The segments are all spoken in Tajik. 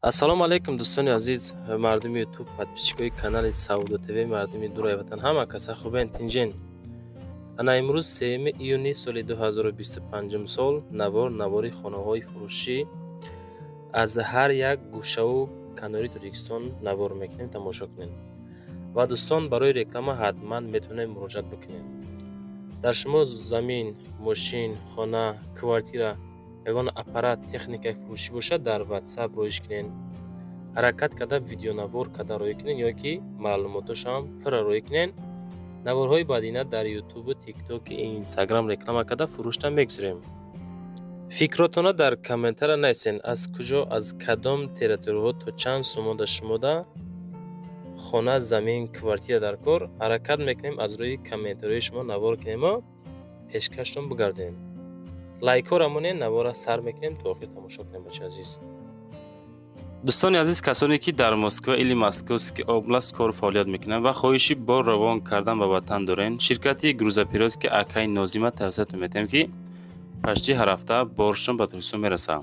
Ассалому алайкум, дӯстони азиз, мардуми Ютуб, подписчикои канали Савдо ТВ, мардуми дураи ватан, ҳама каса хубен, тинҷен. Ана имрӯз 3 июни соли 2025 сол навор навори хонаҳои фурӯшӣ аз ҳар як гӯшаву канори Тоҷикистон навор мекунем, тамошо кунем. Ва дӯстон, барои реклама ҳатман метавонем муроҷиат бикунем. Дар шумо замин, мошин, хона, квартира, ягон аппарат, техникаи фурӯшӣ бошад, дар WhatsApp роиш кунед. Ҳаракат карда видеонавор карда роӣ кунед ё ки маълумотошам пурра роӣ кунед. Наворҳои баъдина дар Ютубу Тиктоки, Инстаграм реклама карда фурӯшта мегузорем. Фикротонро дар комментария нависен, аз куҷо, аз кадом территорияҳо то чанд сомонда шумода хона, замин, квартира дар кор. Ҳаракат мекунем, аз рӯи комментарияи шумо навор кунему пешкаштон бигардонем. Лайкҳоро монед, навора сар мекунем, то охир тамошо кунем, бачаи азиз. Дӯстони азиз, касоне ки дар Москва или Московский область кору фаъолият мекунанд ва хоҳиши бор равон кардан ба ватан дорен, ширкати грузоперевозки акай Нозима тавсиятон метиҳем, ки почти ҳар ҳафта боршон ба Тоҷикистон мерасад.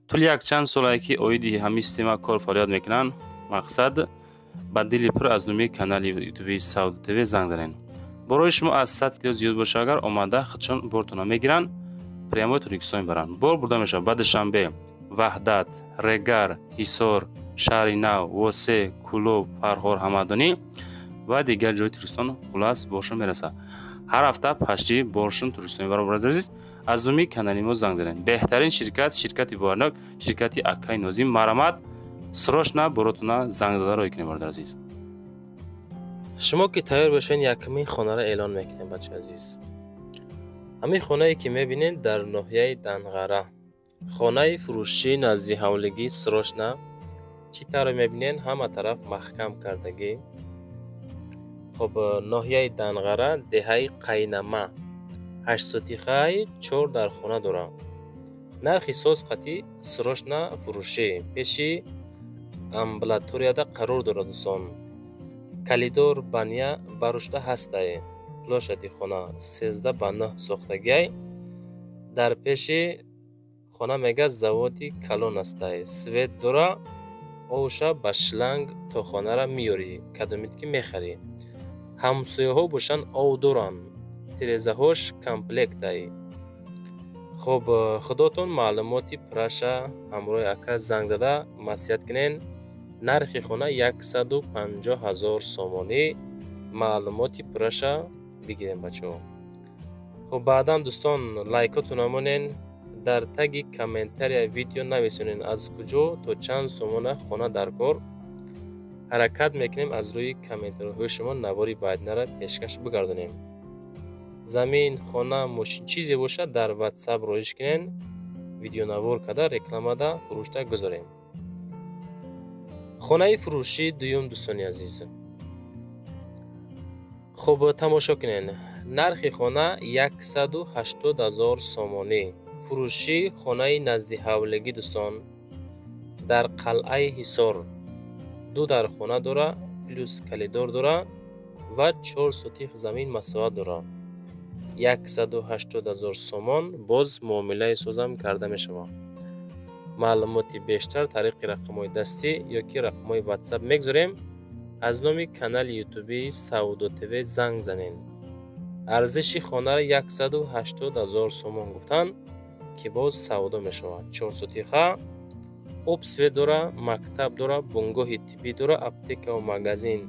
Тӯли якчанд солае ки оиди ҳамин система кор фаъолият мекунанд, мақсад ба дили пур аз номи канали Ютуби Савдо ТВ занг занед. Борои шумо аз 100 кило зиёд боша агар, омада худшон бортона мегиранд, прямой Тоҷикистон мебаранд. Бор бурда мешавад ба Душанбе, Ваҳдат, Регар, Ҳисор, Шаҳри Нав, Восе, Кӯлоб, Фархор, Ҳамадонӣ ва дигар ҷои Тоҷикистон. Хулас, боршон мерасад. Ҳар ҳафта почти боршон Тоҷикистон мебаранд. Бародари азиз, аз номи канали мо занг занед. Беҳтарин ширкат, ширкати боварнок, ширкати акай Нозим. Марамат, срочно боротона занг зада роҳӣ кунед, бародари азиз. Шумо ки тайёр бошед, якумин хонаро эълон мекунем, бачаи азиз. Ҳамин хонае ки мебинед, дар ноҳияи Данғара, хонаи фурӯшӣ назди ҳавлигӣ, срочно. Чӣ тавре мебинед, ҳама тараф маҳкам кардагӣ. Хоб, ноҳияи Данғара, деҳаи Қайнама, 8 сотихаи, чор дар хона дорад. Нархи соз қатъи, срочно фурӯшӣ, пеши амбулаторияда қарор дорад, дӯстон. Коридор, баня барушда ҳастай. Площади хона 13 ба 9 сохтагиай. Дар пеши хона мега заводи калон астай, свет дора, овша ба шланг то хонара меёрӣ, кадомит ки мехарӣ. Ҳамсояҳо бошанд, ов доранд, тирезаҳош комплектай. Хуб, худотон маълумоти пурраша ҳамроҳи ака занг зада маслиҳат кунен. Нархи хона 150 000 сомонӣ. Маълумоти пурраша бигирем, бачаҳо. Хуб, баъдан, дӯстон, лайкотонро монен, дар таги комментария видео нависонед, аз куҷо то чанд сомона хона дар кор. Ҳаракат мекунем, аз рӯи комментариҳои шумо навори баъдинаро пешкаш бигардонем. Замин, хона, мошин, чизе бошад, дар WhatsApp роиш кунен, видеонавор карда рекламада фурӯшта гузорем. Хонаи фурӯшии дуюм, дӯстони азиз. Хуб, тамошо кунед. Нархи хона 180 000 сомонӣ. Фурӯшии хонаи назди ҳавлигӣ, дӯстон, дар қалъаи Ҳисор, ду дар хона дора, плюс коридор дора ва 4 сотих замин масоҳат дора. 180 000 сомон, боз муомилаи созам карда мешавад. Маълумоти бештар тариқи рақамҳои дастӣ ё ки рақамҳои WhatsApp мегузорем. Аз номи канали Ютубии Савдо ТВ занг занед. Арзиши хонаро 180 000 сомон гуфтанд, ки боз савдо мешавад. 4 сотиха, об, свет дора, мактаб дора, бунгоҳи тиббӣ дора, аптекаву магазин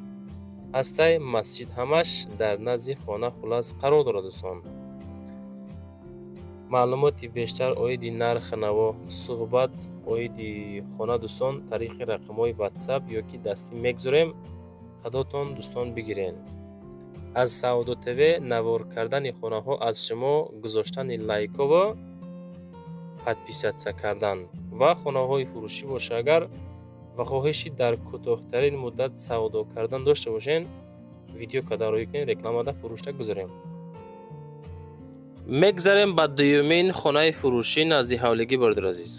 ҳастай, масҷид ҳамаш дар назди хона, хулас, қарор дорад, дӯстон. Маълумоти бештар оиди нархи наво, суҳбат оиди хона, дӯстон, тариқи рақамҳои WhatsApp ё ки дастӣ мегузорем, худотон, дӯстон, бигирен. Аз Савдо ТВ навор кардани хонаҳо аз шумо гузоштани лайкову подписаться кардан. Ва хонаҳои фурӯшӣ боша агар ва хоҳиши дар кӯтоҳтарин муддат савдо кардан дошта бошен, видео карда роӣ кунед, рекламада фурӯшта гузорем. Мегзарем ба дуюмин хонаи фурӯшӣ назди ҳавлигӣ. Бародари азиз,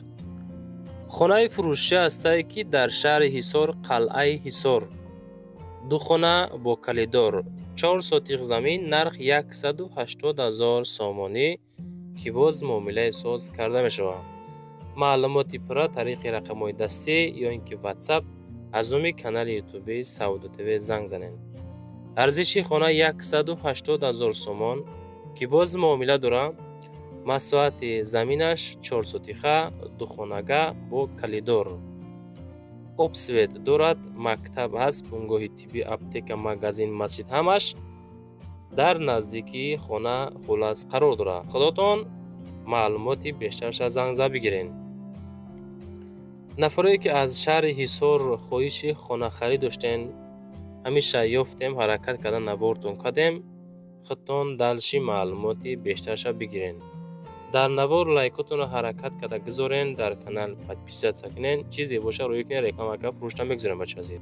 хонаи фурӯшӣ ҳастае, ки дар шаҳри Ҳисор, қалъаи Ҳисор, ду хона бо коридор, 4 сотих замин, нарх 180 000 сомонӣ, ки боз муомилаи соз карда мешавад. Маълумоти пурра тариқи рақамҳои дастӣ ё ин ки WhatsApp аз номи канали Ютуби Савдо ТВ занг занед. Арзиши хона 180 000 сомон, ки боз муомила дорад. Масоҳати заминаш 4 сотиха, духонага бо калидор. Об свет дорад, мактаб ҳаст, бунгоҳи тиббӣ, аптека, магазин, масҷид ҳамаш дар наздикии хона хулас қарор дорад. Худотон маълумоти бештарша занг зада бигирен. Нафарое ки аз шаҳри Ҳисор хоҳиши хонахарид доштен, ҳамеша ёфтем, ҳаракат карда навортон кардем. Худтон далши маълумоти бештарша бигирен. Дар навор лайкотонро ҳаракат карда гузорен, дар канал подписаться кунен, чизе боша рӯй кунен, реклама ка фурӯшта мегузорем, бача азиз.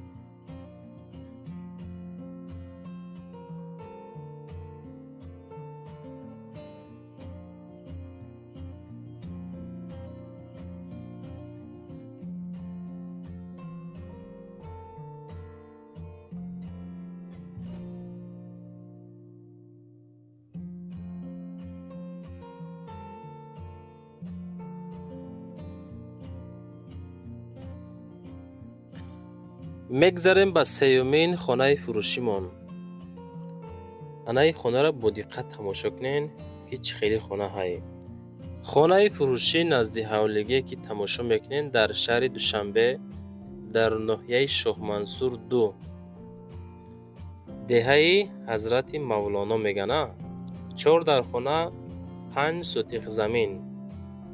Мегзарем ба сеюмин хонаи фурӯшимон. Анаи хонаро бо диққат тамошо кунен, ки чӣ хеле хона ҳай. Хонаи фурӯшӣ назди ҳавлигие ки тамошо мекунен дар шаҳри Душанбе, дар ноҳияи Шоҳмансур 2, деҳаи Ҳазрати Мавлоно мегана. 4 дар хона, 5 сотих замин.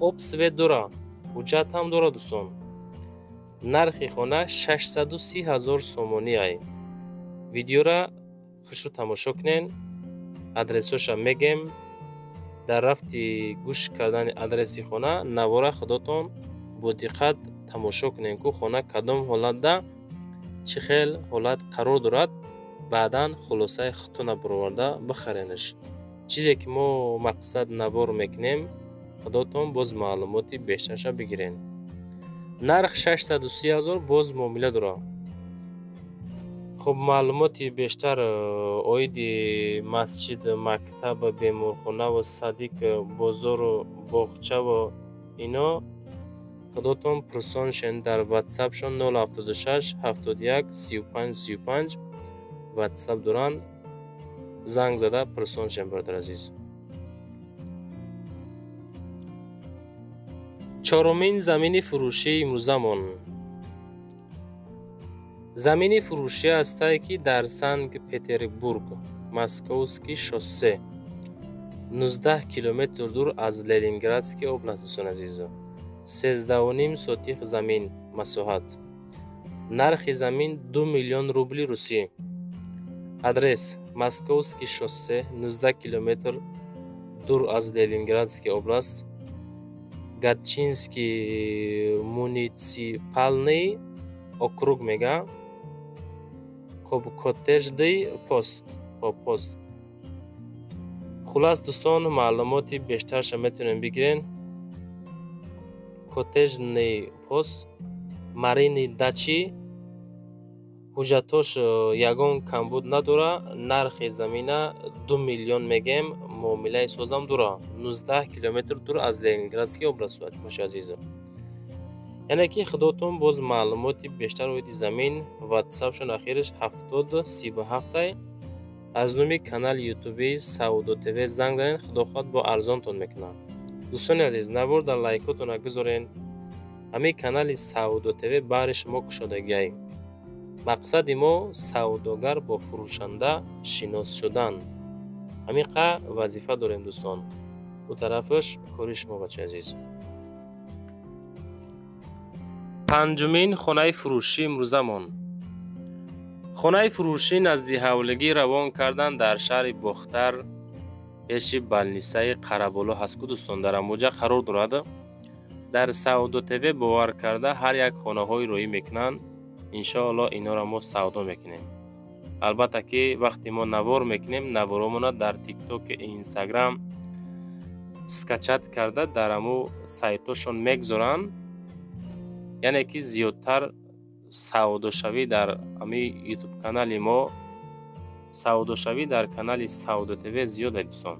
Об свет дора, ҳуҷҷат ҳам дора дӯстон. Нархи хона 630 000 сомонӣ ай. Видеора хушрӯ тамошо кунен, адресоша мегем. Дар рафти гӯш кардани адреси хона навора худотон бо диққат тамошо кунен, ку хона кадом ҳолатда чӣ хел ҳолат қарор дорад, баъдан хулосаи худтона бароварда бихаренаш. Чизе ки мо мақсад навор мекунем, худотон боз маълумоти бештарша бигирен. Нарх 630 000 боз муомила дорад. Хуб, маълумоти бештар оиди масҷид, мактаб, беморхонаву садик, бозору боғчаву ино худотон пурсон шен дар WhatsApp-шон 076 71 35 35 WhatsApp доранд, занг зада пурсон шен, бародар азиз. Чорумин замини фурӯшии имрӯзамон. Замини фурӯшӣ ҳастае ки дар Санкт-Петербург, Московский шоссе, 19 километр дур аз Ленинградский област, дӯстони азиз. 13.5 сотих замин масоҳат. Нархи замин 2 миллион рубли русӣ. Адрес: Московский шоссе, 19 километр дур аз Ленинградский област, Гатчинский муниципальный округ мега. Хоб, коттеҷди пост. Хоб, пост. Хулас дӯстон, маълумоти бештарша метавонем бигирен. Коттеҷни пост, Марини дачи, ҳуҷҷатош ягон камбуд надора. Нархи замина 2 миллион мегем, муомилаи созам дора. 19 километр дур аз Ленинградский област, боши азизам. Яъне ки худотон боз маълумоти бештар оиди замин WhatsApp-шон ахираш 7037 аз номи канали Ютуби Савдо ТВ занг занед, худо хоҳад бо арзонтон мекунад. Дӯстони азиз, навор дар лайкотона гузорен. Ҳамин канали Савдо ТВ баҳри шумо кушодагиай. Мақсади мо савдогар бо фурӯшанда шинос шудан. Ҳамин қа вазифа дорем дӯстон. Ӯ тарафаш кори шумо, бачаи азиз. Панҷумин хонаи фурӯшӣ имрӯзамон. Хонаи фурӯшӣ назди ҳавлигӣ равон кардан дар шаҳри Бохтар, пеши балнисаи Қараболо ҳаст ку дӯстон, дар амоҷа қарор дорад. Дар Савдо ТВ бовар карда ҳар як хонаҳои роӣ мекунанд. Иншоалло инора мо савдо мекунем. Албатта ки вақте мо навор мекунем, наворомона дар TikTok, Instagram скачат карда дар аму сайтошон мегузоранд. Яъне ки зиёдтар савдошавӣ дар ами YouTube канали мо, савдошавӣ дар канали Савдо ТВ зиёд аст дӯстон.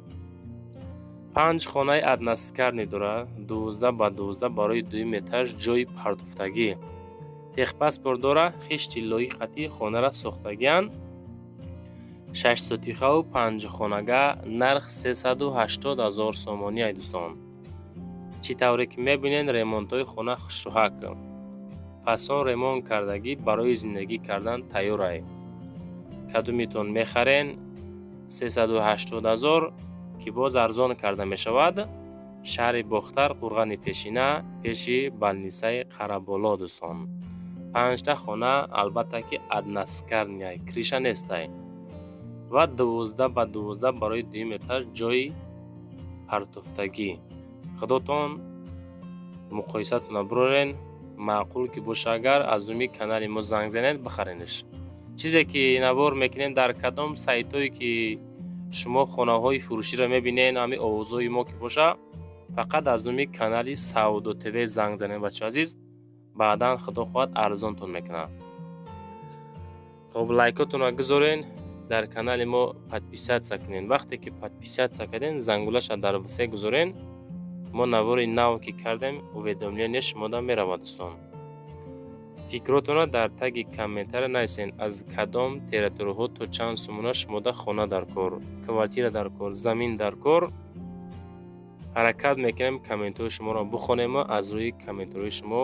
5 хонаи одношкафный дорад, 12 ба 12 барои дуюм этаж ҷойи партофтагӣ. Техпаспорт дора, хишти лоиқати хонара сохтагианд. 6 сотихаву 5 хонага, нарх 380 000 сомонӣ ай дӯстон. Чӣ тавре ки мебинед, ремонтҳои хона хушрӯҳак. Фасон ремонт кардагӣ барои зиндагӣ кардан тайёр ай. Кадумитон мехарен 380 000 ки боз арзон карда мешавад. Шаҳри Бохтар, Қурғани пешина, пеши балнисаи Қараболо дӯстон. 5 хона албатта ки одношкафный, криша нестай. Ва 12 ба 12 барои дуюм этаж ҷойи партофтагӣ. Худотон муқоисатона бурорен, маъқул ки боша агар аз думи канали мо занг занед бихаренеш. Чизе ки навор мекунем дар кадом сайтҳое ки шумо хонаҳои фурӯширо мебинед, ҳамин овозҳои мо ки боша, фақат аз номи канали Савдо ТВ занг занед бачаҳо азиз, баъдан худо хоҳад арзонтон мекунад. Хоб, лайкотонро гузорен, дар канали мо подписаться кунед. Вақте ки подписаться карден, зангулаша дар все гузорен, мо навори нав ки кардем, уведомление шумода меравад дӯстон. Фикротонро дар таги комментария нависен, аз кадом территорияҳо то чанд сомона шумода хона дар кор, квартира дар кор, замин дар кор. Ҳаракат мекунем комментҳои шуморо бихонем ва аз рӯи комментҳои шумо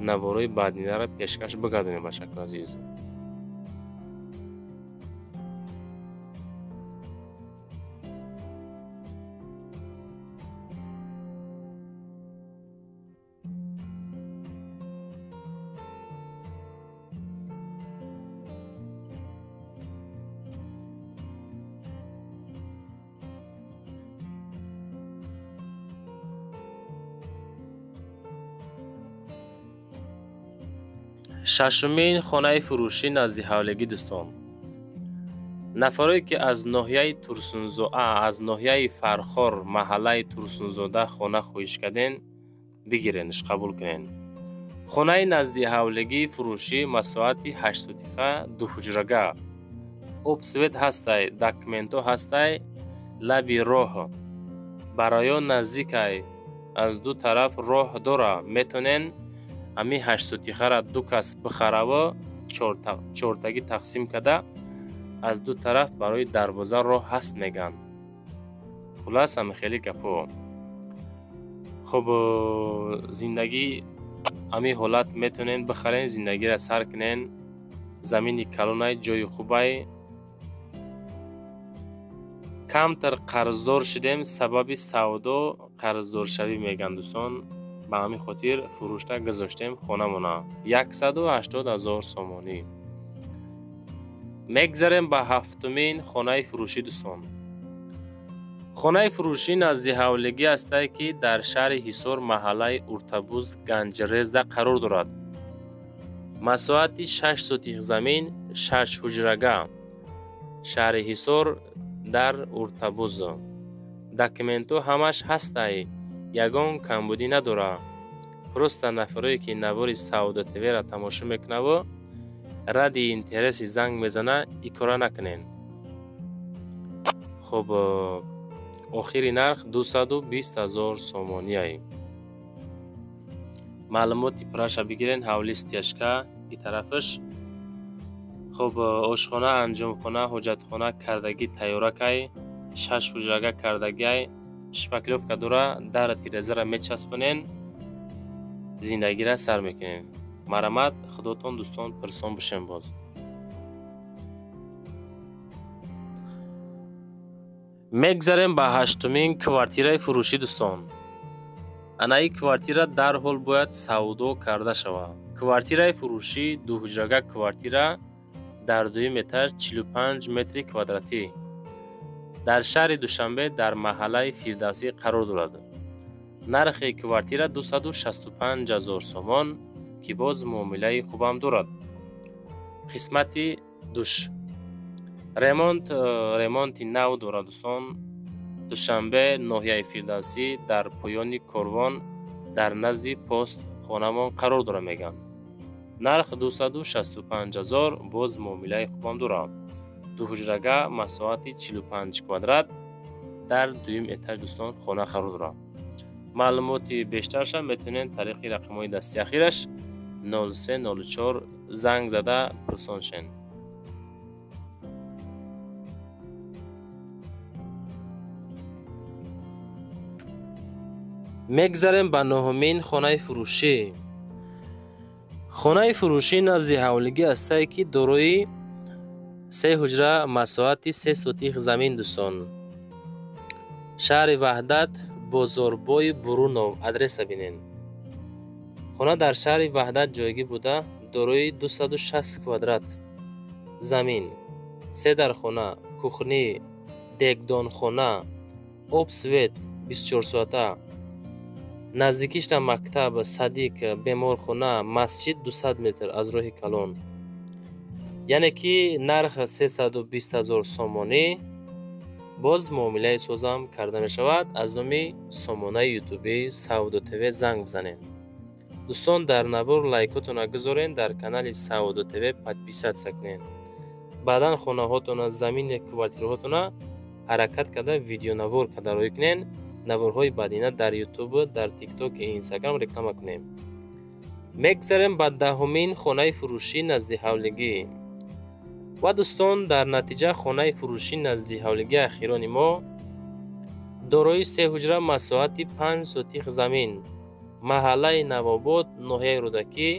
наворҳои баъдинаро пешкаш бигардонем бачаҳои азиз. Шашумин хонаи фурӯшӣ назди ҳавлигӣ дӯстон. Нафарое ки аз ноҳияи Турсунзода, аз ноҳияи Фархор, маҳаллаи Турсунзода хона хоҳиш карден, бигиренш, қабул кунен. Хонаи назди ҳавлигӣ фурӯшӣ масоҳати 8 сотиха, 2 ҳуҷрага. Об свет ҳастай, документҳо ҳастай, лаби роҳ. Ба район наздикай, аз ду тараф роҳ дора, метонен ҳамин 8 сотихара ду кас бихараву чортагӣ тақсим карда аз ду тараф барои дарвоза роҳ ҳаст мегӯянд. Хулас ҳами хеле гапҳо. Хуб, зиндагӣ ҳамин ҳолат метонен бихарен, зиндагиро сар кунен. Замини калонай, ҷои хубай. Камтар қарздор шудем, сабаби савдо қарздоршавӣ мегӯянд дӯстон. Ба ҳамин хотир фурӯшта гузоштем хонамона 180 000 сомонӣ. Мегзарем ба ҳафтумин хонаи фурӯшӣ дӯстон. Хонаи фурӯшӣ назди ҳавлигӣ ҳастае ки дар шаҳри Ҳисор, маҳаллаи Уртабуз, Ганҷрезда қарор дорад. Масоҳати 6 сотих замин, 6 ҳуҷрага. Шаҳри Ҳисор дар Уртабуз. Документҳо ҳамаш ҳастай, ягон камбудӣ надорад. Просто нафарое ки навори Савдо ТВ-ра тамошо мекунаву ради интереси занг мезана, икора накунен. Хуб, охири нарх 220 000 сомонӣ ай. Маълумоти пурраша бигирен, ҳавли стяжка и тарафаш. Хуб, ошхона, анҷомхона, ҳоҷатхона кардагӣ тайёракай, 6 ҳуҷрага кардагиай, шпаклёвка дора, дар тирезаро мечаспонен, зиндагиро сар мекунен. Марамат худотон дӯстон пирсон бошем боз. Мегзарем ба ҳаштумин квартираи фурӯшӣ дӯстон. Анаи квартира дарҳол бояд савдо карда шавад. Квартираи фурӯшӣ дуҳуҷрага квартира дар дуюм этаж 45 метри квадратӣ. Дар шаҳри Душанбе дар маҳаллаи Фирдавсӣ қарор дорад. Нархи квартира 265 000 сомон, ки боз муомилаи хубам дорад. Қисмати душ. Ремонти нав дорад дӯстон. Душанбе, ноҳияи Фирдавсӣ, дар поёни корвон дар назди пост хонамон қарор дорад мегӯянд. Нарх 265 000, боз муомилаи хубам дорад. Дуҳуҷрага, масоҳати 45 квадрат. Дар дуюм этаж дӯстон хона қарор дорад. Маълумоти бештарша метавонед тариқи рақамҳои дасти ахираш 0304 занг зада пурсон шен. Мегзарем ба нуҳумин хонаи фурӯшӣ. Хонаи фурӯшӣ назди ҳавлигӣ ҳастае, ки дорои се ҳуҷра масоҳати 3 сотих замин дӯстон. Шаҳри Ваҳдат, Бозорбои Бурунов. Адреса бинен. Хона дар шаҳри Ваҳдат ҷойгир буда, дорои 260 квадрат замин, се дархона, кухнӣ, дегдонхона, об, свет 24 соата. Наздикишта мактаб, садик, беморхона, масҷид 200 метр аз роҳи калон. Яъне ки нарх 320 000 сомонӣ. Боз муомилаи созам карда мешавад. Аз номи сомонаи ютуби Савдо ТВ занг бизанед. Дӯстон, дар навор лайкотона гузорен, дар канали Савдо ТВ подписаться кунед. Баъдан хонаҳотона, замини квартираҳотона ҳаракат карда видеонавор карда рӯй кунед. Наворҳои баъдина дар ютуб, дар тикток, инстаграм реклама кунем. Мегзарем ба даҳумин хонаи фурӯшӣ назди ҳавлигӣ. Ва дӯстон, дар натиҷа хонаи фурӯшӣ назди ҳавлигӣ ахирони мо дорои се ҳуҷра масоҳати 5 сотих замин, маҳаллаи Навобод, ноҳияи Рӯдакӣ,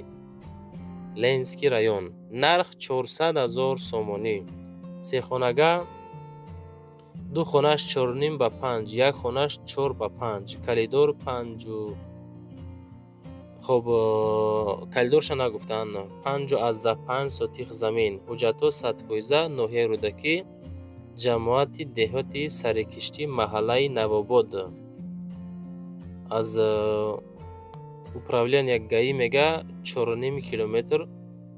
Ленинский район. Нарх 400 000 сомонӣ. Сехонага, ду хонаш 4,5 ба 5, як хонаш 4 ба 5, калидор 5. Хоб, калидорша нагуфтанд. 5,5 сотих замин. Ҳуҷҷатҳо 100%. Ноҳияи Рӯдакӣ, ҷамоати деҳоти Сарикиштӣ, маҳаллаи Навобод. Аз управления ГАИ мега 4,5 километр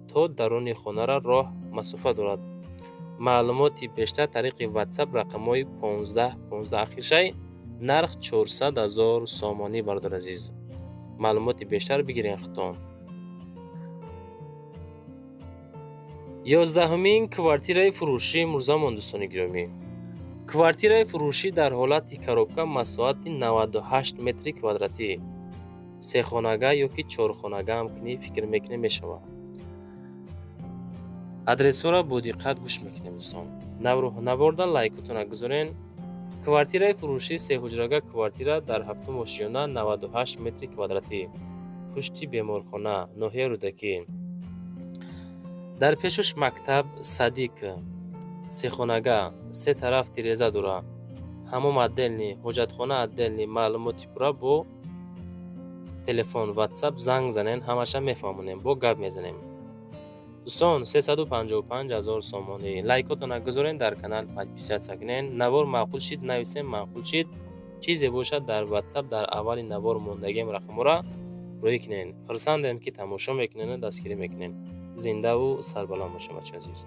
то даруни хонара роҳ масофа дорад. Маълумоти бештар тариқи WhatsApp рақамҳои 15 15 ахиршай. Нарх 400 000 сомонӣ, бародар азиз. Маълумоти бештар бигирен худтон. 11-умин квартираи фурӯшӣ мурзамон дӯстони гиромӣ. Квартираи фурӯшӣ дар ҳолати коробка масоҳати 98 метри квадратӣ. Сехонага ёки чорхонага ҳам кунӣ фикр мекунем мешавад. Адресҳоро бо диққат гӯш мекунем дӯстон. Наворда лайкотона гузорен. Квартираи фурӯшӣ сеҳуҷрага квартира дар ҳафтум ошиёна 98 метри квадратӣ. Пушти беморхона, ноҳияи Рӯдакӣ. Дар пешуш мактаб, садик, сехонага, се тараф тиреза дора. Ҳамом отдельный, ҳоҷатхона отдельный. Маълумоти пурра бо телефон, WhatsApp занг занен, ҳамаша мефаҳмонем, бо гап мезанем. Дӯстон, 355 000 сомонӣ. Лайкотона гузорен, дар канал подписаться кунен. Навор маъқул шид, нависем маъқул шид. Чизе бошад дар WhatsApp дар аввали навор мондагием рақамҳоро рӯй кунен. Хурсандем, ки тамошо мекунену дастгирӣ мекунем. Зиндаву сарбаланд бошем, бачаи азиз.